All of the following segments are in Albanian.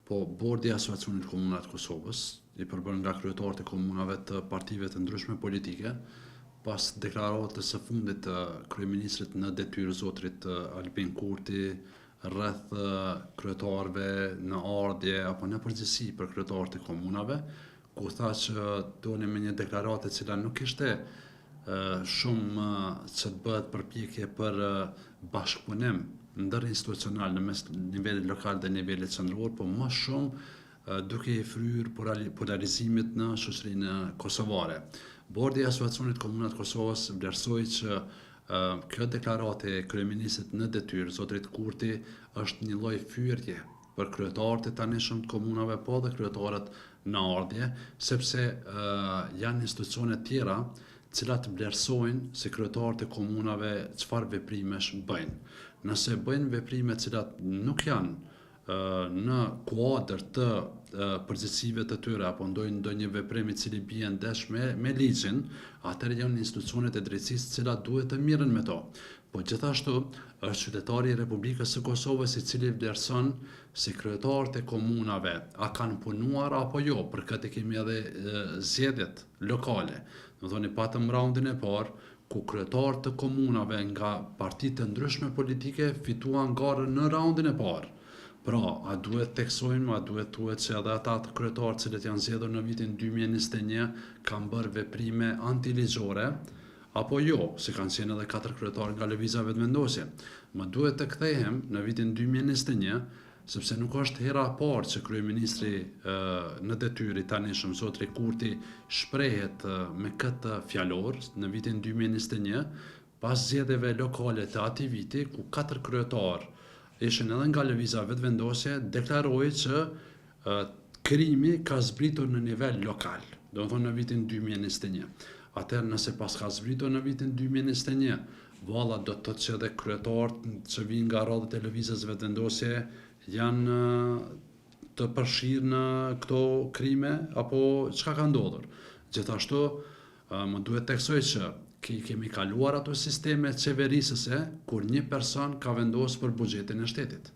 Po, Bordi i Asociacionit të Komunave të Kosovës, i përbërë nga kryetarët e komunave të partive të ndryshme politike, pas deklaratës së fundit të kryeministrit në detyrë zotrit Albin Kurti rreth kryetarëve në ardhje apo në përgjithësi për kryetarët e komunave, ku tha që doli me një deklaratë e cila nuk ishte shumë që të bëhet përpjekje për bashkëpunim ndërinstitucional në mes nivelit lokal dhe nivelit qendror, po më shumë duke i fryrë polarizimit në shoqërinë kosovare. Bordi i Asociacionit Komunat Kosovës vlerësoi që kjo deklaratë e kryeministrit në detyrë, zotrit Kurti, është një lloj fyerje për kryetarët e tanishëm të komunave, po dhe kryetarët në ardhje, sepse janë institucione tjera të cilat vlerësojnë se kryetarët e komunave çfarë veprimesh bëjnë. Nëse bëjnë veprime të cilat nuk janë në kuadër të përgjegjësive të tyre apo ndonjë ndonjë veprim i cili bie ndesh me me ligjin, atëherë janë institucionet e drejtësisë të cilat duhet të merren me to. Po gjithashtu, është qytetari i Republikës së Kosovës i cili vlerëson se kryetarët e komunave a kanë punuar apo jo, për këtë kemi edhe zgjedhjet lokale. Domethënë patëm raundin e parë, ku kryetarë të komunave nga parti të ndryshme politike fituan garën në raundin e parë. Pra, a duhet theksojmë, a duhet thuhet se edhe ata të kryetarë të cilët janë zgjedhur në vitin 2021 kanë bërë veprime antiligjore, apo jo, se kanë qenë edhe katër kryetarë nga Lëvizja Vetëvendosje. Më duhet të kthehem në vitin 2021, sepse nuk është hera e parë që kryeministri në detyrë i tanishëm, zotri Kurti, shprehet me këtë fjalor në vitin 2021, pas zgjedhjeve lokale të atij viti, ku katër kryetarë ishin edhe nga Lëvizja Vetëvendosje, deklaroi që krimi ka zbritur në nivel lokal, domethënë në vitin 2021. Atëherë nëse pas ka zbritur në vitin 2021, valla do të thotë që edhe kryetarët që vijnë nga radhët e Lëvizjes Vetëvendosje janë të përfshirë në këto krime apo çka ka ndodhur. Gjithashtu, më duhet theksoj që kemi kaluar ato sisteme qeverisëse kur një person ka vendosur për buxhetin e shtetit.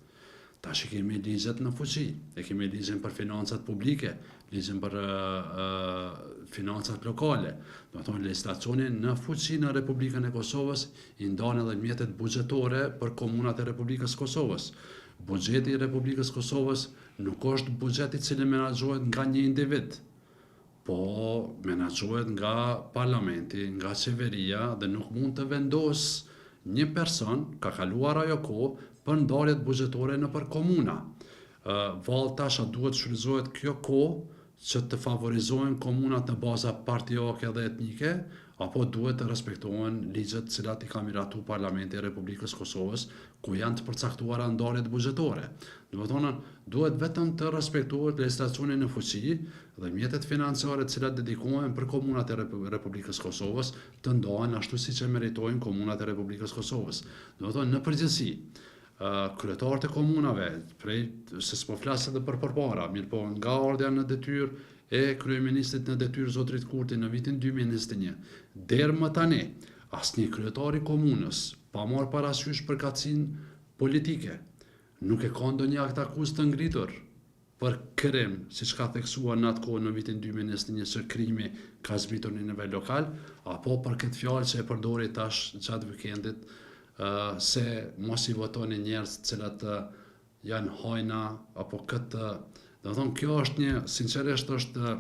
Tash i kemi ligjet në fuqi, e kemi ligjin për financat publike, ligjin për uh, financat lokale. Domethënë, legjislacioni në fuqi në Republikën e Kosovës i ndan edhe mjetet buxhetore për komunat e Republikës Kosovës. Buxheti i Republikës Kosovës nuk është buxhet i cili menaxhohet nga një individ, po menaxhohet nga parlamenti, nga qeveria dhe nuk mund të vendos një person, ka kaluar ajo kohë, për ndarjet buxhetore nëpër komuna. Vallë tash a duhet shfrytëzohet kjo kohë që të favorizohen komunat në baza partiake dhe etnike, apo duhet të respektohen ligjet të cilat i ka miratu Parlamenti i Republikës Kosovës, ku janë të përcaktuara ndarjet buxhetore. Domethënë, duhet vetëm të respektohet legjislacioni në fuqi dhe mjetet financiare të cilat dedikohen për komunat e Republikës Kosovës të ndahen ashtu siç e meritojnë komunat e Republikës Kosovës. Domethënë, në përgjithësi, kryetarët e komunave, prej se s'po flas edhe për përpara, mirëpo nga ardhja në detyrë e kryeministrit në detyrë zotrit Kurti në vitin 2021, deri më tani, asnjë kryetar i komunës, pa marrë parasysh përkatësinë politike, nuk e ka ndonjë aktakuzë të ngritur për krim, siç ka theksuar në atë kohë në vitin 2021 që krimi ka zbritur në nivel lokal, apo për këtë fjalë që e përdori tash gjatë vikendit, se mos i votoni njerëz të cilët janë hajna apo këtë, domethënë kjo është një sinqerisht është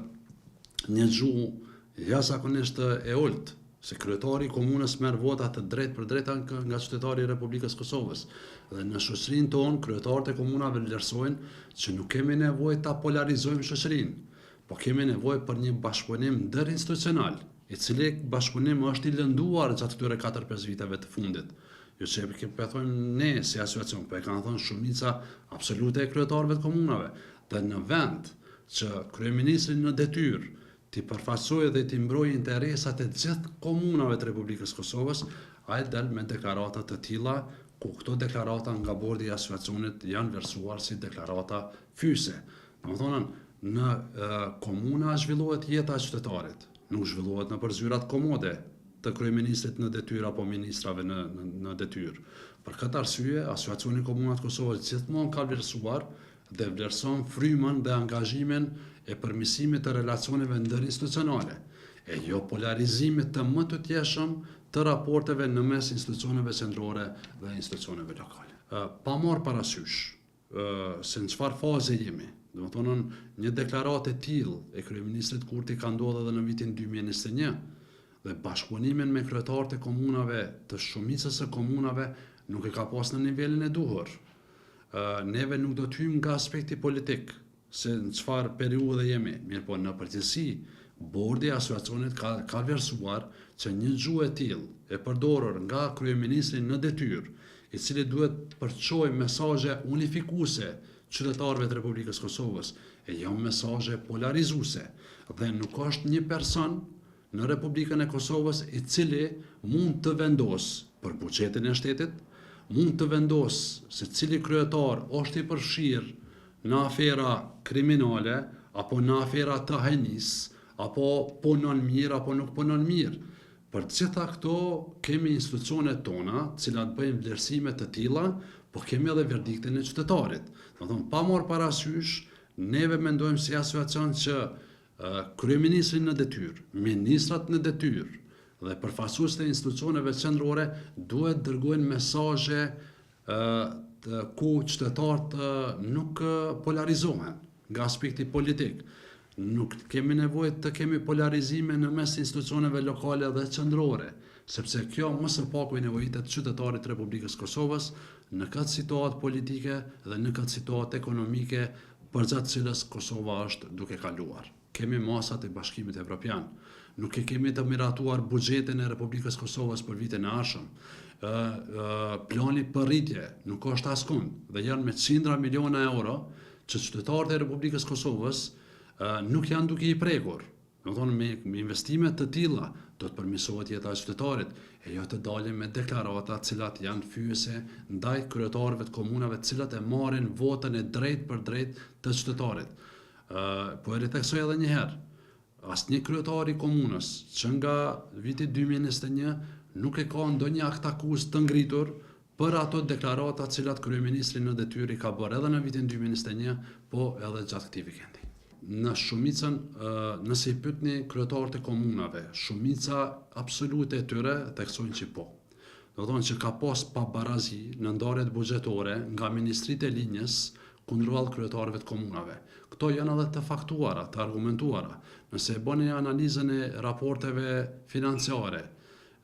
një gjuhë jashtëzakonisht e ulët, se kryetari i komunës merr vota të drejtpërdrejta nga qytetari i Republikës Kosovës. Dhe në shoqërinë tonë, kryetarët e komunave vlerësojnë që nuk kemi nevojë ta polarizojmë shoqërinë, po kemi nevojë për një bashkëpunim ndërinstitucional, i cili bashkëpunim është i lënduar gjatë këtyre 4-5 viteve të fundit. Jo që e po e thojmë ne si asociacion, po e kanë thënë shumica absolute e kryetarëve të komunave. Dhe në vend që kryeministri në detyrë t'i përfaqësojë dhe t'i mbrojë interesat e gjithë komunave të Republikës Kosovës, ai del me deklarata të tilla, ku këto deklarata nga bordi i asociacionit janë vlerësuar si deklarata fyese. Domethënë, në komuna zhvillohet jeta e qytetarit, nuk zhvillohet nëpër zyrat komode të kryeministrit në detyrë apo ministrave në, në, në detyrë. Për këtë arsye, Asociacioni i Komunave të Kosovës gjithmonë ka vlerësuar dhe vlerëson frymën dhe angazhimin e përmirësimit të relacioneve ndërinstitucionale, e jo polarizimit të mëtutjeshëm të raporteve në mes institucioneve qendrore dhe institucioneve lokale. Pa marrë parasysh se në çfarë faze jemi, domethënë një deklaratë e tillë e kryeministrit Kurti ka ndodhur edhe në vitin 2021 dhe bashkëpunimin me kryetarët e komunave të shumicës së komunave nuk e ka pas në nivelin e duhur. Neve nuk do të hyjmë nga aspekti politik, se në çfarë periudhe jemi, mirëpo në përgjithësi, Bordi i Asociacionit ka ka vlerësuar që një gjuhë e tillë e përdorur nga kryeministri në detyrë, i cili duhet të përçojë mesazhe unifikuese qytetarëve të Republikës së Kosovës, e jo mesazhe polarizuese, dhe nuk është një person në Republikën e Kosovës i cili mund të vendosë për buxhetin e shtetit, mund të vendosë se cili kryetar është i përfshirë në afera kriminale apo në afera të hajnisë, apo punon mirë apo nuk punon mirë. Për të gjitha këto kemi institucionet tona, të cilat bëjnë vlerësime të tilla, po kemi edhe verdiktin e qytetarit. Domethënë, pa marrë parasysh, neve mendojmë si asociacion që Kryeministri në detyrë, ministrat në detyrë dhe përfaqësuesit e institucioneve qendrore duhet të dërgojnë mesazhe ku qytetarët nuk polarizohen nga aspekti politik. Nuk kemi nevojë të kemi polarizime në mes institucioneve lokale dhe qendrore, sepse kjo më së paku i nevojitet qytetarit të Republikës së Kosovës në këtë situatë politike dhe në këtë situatë ekonomike përgjatë cilës Kosova është duke kaluar. Kemi masat e Bashkimit Evropian. Nuk e kemi të miratuar buxhetin e Republikës së Kosovës për vitin e ardhshëm. Ë plani për rritje nuk është askund dhe janë me qindra miliona euro që qytetarët e Republikës së Kosovës nuk janë duke i prekur. Domethënë me, me investime të tilla do të përmirësohet jeta e qytetarit, e jo të dalim me deklarata të cilat janë fyese ndaj kryetarëve të komunave të cilat e marrin votën e drejtpërdrejtë të qytetarit. Ë po e ritheksoj edhe një herë, asnjë kryetar i komunës që nga viti 2021 nuk e ka ndonjë aktakuzë të ngritur për ato deklarata të cilat kryeministri në detyrë i ka bërë edhe në vitin 2021, po edhe gjatë këtij vikendi. Në shumicën, nëse i pyetni kryetarët e komunave, shumica absolute e tyre theksojnë që po. Domethënë që ka pas pabarazi në ndarjet buxhetore nga ministritë e linjës kundrejt kryetarëve të komunave. Këto janë edhe të faktuara, të argumentuara. Nëse e bëni analizën e raporteve financiare,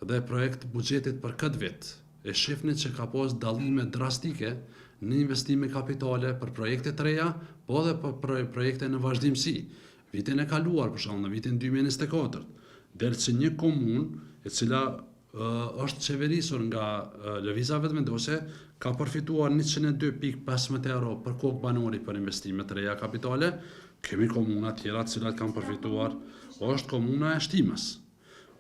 dhe projekt buxhetit për këtë vit, e shihni që ka pas dallime drastike në investime kapitale për projekte të reja, po edhe për projekte në vazhdimësi. Vitin e kaluar, për shembull, në vitin 2024, del që një komunë e cila është qeverisur nga Lëvizja Vetëvendosje ka përfituar 102.15 euro për kokë banori për investime të reja kapitale, kemi komuna tjera të cilat kanë përfituar, është komuna e Shtimes.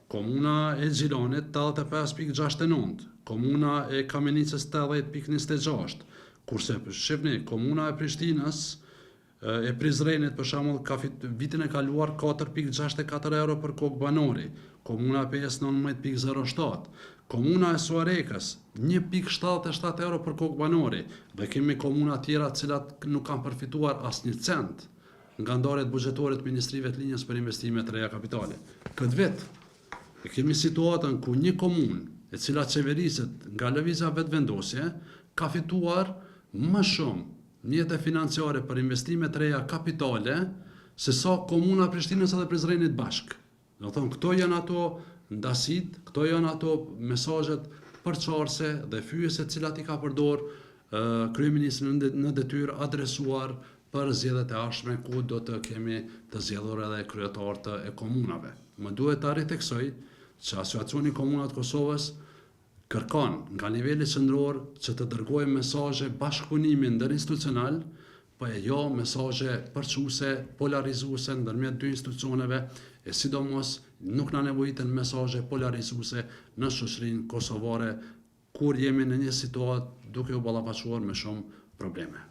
Komuna e Gjilanit 85.69, Komuna e Kamenicës 80.26, kurse shihni Komuna e Prishtinës e Prizrenit për shembull ka fit, vitin e kaluar 4.64 euro për kokë banori, Komuna e Pejës 19.07, Komuna e Suharekës 1.77 euro për kokë banori dhe kemi komuna tjera të cilat nuk kanë përfituar asnjë cent. nga ndarjet buxhetore të ministrive të linjës për investime të reja kapitale. Këtë vit e kemi situatën ku një komunë e cila qeveriset nga Lëvizja Vetëvendosje ka fituar më shumë mjete financiare për investime të reja kapitale se sa komuna e Prishtinës edhe Prizrenit bashkë. Domethënë, këto janë ato ndasitë, këto janë ato mesazhet përçarëse dhe fyese të cilat i ka përdor kryeministri në detyrë adresuar për zgjedhjet e ardhshme ku do të kemi të zgjedhur edhe kryetarët e komunave. Më duhet ta ritheksoj që Asociacioni i Komunave të Kosovës kërkon nga niveli qendror që të dërgojë mesazhe bashkëpunimi ndërinstitucional, po e jo mesazhe përçuese, polarizuese ndërmjet dy institucioneve e sidomos nuk na nevojiten mesazhe polarizuese në shoqërinë kosovare kur jemi në një situatë duke u ballafaquar me shumë probleme.